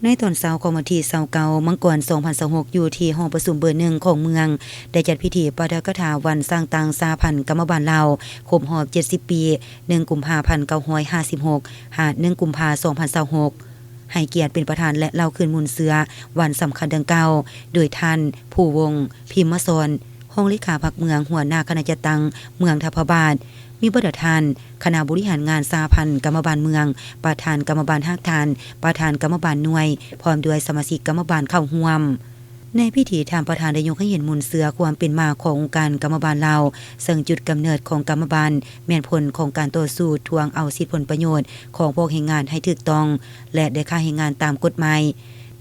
ໃນຕອນເຊົ້າຂອງວັນທີຊາວເກົ້າ ມັງກອນ ສອງພັນຊາວຫົກ ຢູ່ທີ່ຫໍປະຊຸມເບີໜຶ່ງຂອງເມືອງ ໄດ້ຈັດພິທີປາຖະກະຖາວັນສ້າງຕັ້ງສະຫະພັນກຳມະບານລາວ ຄົບຮອບເຈັດສິບປີ ໜຶ່ງ ກຸມພາ ພັນເກົ້າຮ້ອຍຫ້າສິບຫົກ ຫາ ໜຶ່ງ ກຸມພາ ສອງພັນຊາວຫົກ ໃຫ້ກຽດເປັນປະທານ ແລະ ເລົ່າຄືນມູນເຊື້ອວັນສຳຄັນດັ່ງກ່າວ ໂດຍທ່ານ ພູວົງ ພິມມະສອນ ຮອງເລຂາພັກເມືອງ, ຫົວໜ້າຄະນະຈັດຕັ້ງເມືອງທ່າພະບາດ, ມີບັນດາທ່ານຄະນະບໍລິຫານງານສະຫະພັນກຳມະບານເມືອງ, ປະທານກຳມະບານຮາກຖານ, ປະທານກຳມະບານໜ່ວຍ ພ້ອມດ້ວຍສະມາຊິກກຳມະບານເຂົ້າຮ່ວມ. ໃນພິທີ, ທ່ານປະທານໄດ້ຍົກໃຫ້ເຫັນມູນເຊື້ອຄວາມເປັນມາຂອງອົງການກຳມະບານລາວ, ເຊິ່ງຈຸດກຳເນີດຂອງກຳມະບານແມ່ນຜົນຂອງການຕໍ່ສູ້ທວງເອົາສິດຜົນປະໂຫຍດຂອງພວກແຮງງານໃຫ້ຖືກຕ້ອງ ແລະ ໄດ້ຄ້າແຮງງານຕາມກົດໝາຍ.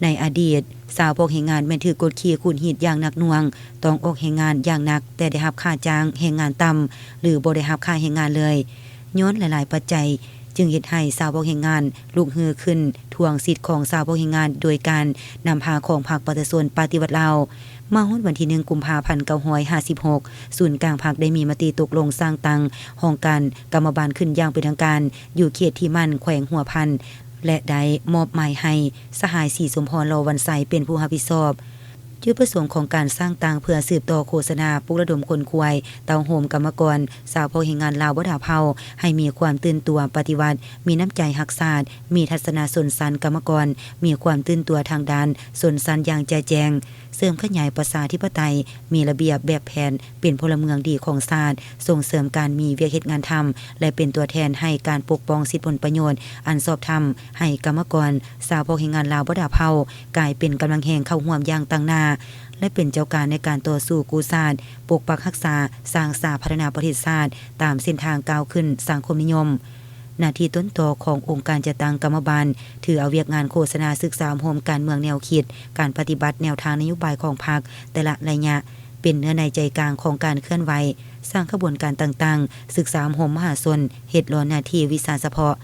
ໃນອະດີດ, ຊາວພວກແຮງງານແມ່ນຖືກກົດຂີ່ຂູດຮີດຢ່າງໜັກໜ່ວງ, ຕ້ອງອອກແຮງງານຢ່າງໜັກ, ແຕ່ໄດ້ຮັບຄ່າຈ້າງແຮງງານຕ່ຳ ຫຼື ບໍ່ໄດ້ຮັບຄ່າແຮງງານເລີຍ. ຍ້ອນຫຼາຍໆປັດໄຈ, ຈຶ່ງເຮັດໃຫ້ຊາວພວກແຮງງານລຸກຮືຂຶ້ນທວງສິດຂອງຊາວພວກແຮງງານ ໂດຍການນຳພາຂອງພັກປະຊາຊົນປະຕິວັດລາວ. ມາຮອດວັນທີໜຶ່ງ ກຸມພາ ພັນເກົ້າຮ້ອຍຫ້າສິບຫົກ ສູນກາງພັກໄດ້ມີມະຕິຕົກລົງສ້າງຕັ້ງຫ້ອງການກຳມະບານຂຶ້ນຢ່າງເປັນທາງການ ຢູ່ເຂດທີ່ໝັ້ນ ແຂວງຫົວພັນ ແລະ ໄດ້ມອບໝາຍໃຫ້ສະຫາຍ ສີສົມພອນ ຫຼໍວັນໄຊ ເປັນຜູ້ຮັບຜິດຊອບ. ຈຸດປະສົງຂອງການສ້າງຕັ້ງເພື່ອສືບຕໍ່ໂຄສະນາ ປຸກລະດົມຂົນຂວາຍ ເຕົ້າໂຮມກຳມະກອນ ຊາວເຜົ່າແຮງງານລາວບໍ່ດາເຜົ່າ ໃຫ້ມີຄວາມຕື່ນຕົວປະຕິວັດ, ມີນ້ຳໃຈຮັກຊາດ, ມີທັດສະນະຊົນຊັ້ນກຳມະກອນ, ມີຄວາມຕື່ນຕົວທາງດ້ານຊົນຊັ້ນຢ່າງແຈ່ແຈ້ງ, ເສີມຂະຫຍາຍປະຊາທິປະໄຕ, ມີລະບຽບແບບແຜນ, ເປັນພົນລະເມືອງດີຂອງຊາດ, ສົ່ງເສີມການມີວຽກເຮັດງານທຳ ແລະ ເປັນຕົວແທນໃຫ້ການປົກປ້ອງສິດຜົນປະໂຫຍດອັນຊອບທຳໃຫ້ກຳມະກອນ ຊາວເຜົ່າແຮງງານລາວບໍ່ດາເຜົ່າ ກາຍເປັນກຳລັງແຮງເຂົ້າຮ່ວມຢ່າງຕັ້ງໜ້າ ແລະ ເປັນເຈົ້າການໃນການຕໍ່ສູ້ກູ້ຊາດ, ປົກປັກຮັກສາ, ສ້າງສາພັດທະນາປະເທດຊາດ ຕາມເສັ້ນທາງກ້າວຂຶ້ນສັງຄົມນິຍົມ. ໜ້າທີ່ຕົ້ນຕໍຂອງອົງການຈັດຕັ້ງກຳມະບານ ຖືເອົາວຽກງານໂຄສະນາ, ສຶກສາອົບຮົມການເມືອງແນວຄິດ, ການປະຕິບັດແນວທາງນະໂຍບາຍຂອງພັກແຕ່ລະໄລຍະ ເປັນເນື້ອໃນໃຈກາງຂອງການເຄື່ອນໄຫວ, ສ້າງຂະບວນການຕ່າງໆ, ສຶກສາອົບຮົມມະຫາຊົນ, ເຮັດລ້ອນໜ້າທີ່ວິຊາສະເພາະ,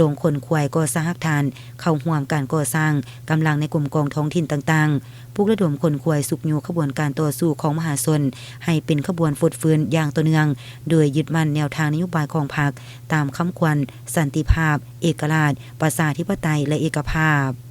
ລົງຂົນຂວາຍກໍ່ສ້າງຮາກຖານ, ເຂົ້າຮ່ວມການກໍ່ສ້າງກຳລັງໃນກົມກອງທ້ອງຖິ່ນຕ່າງໆ, ປຸກລະດົມຂົນຂວາຍຊຸກຍູ້ຂະບວນການຕໍ່ສູ້ຂອງມະຫາຊົນ ໃຫ້ເປັນຂະບວນຟົດຟື້ນຢ່າງຕໍ່ເນື່ອງ, ໂດຍຍຶດໝັ້ນແນວທາງນະໂຍບາຍຂອງພັກ ຕາມຄຳຂວັນ ສັນຕິພາບ, ເອກະລາດ, ປະຊາທິປະໄຕ ແລະ ເອກະພາບ.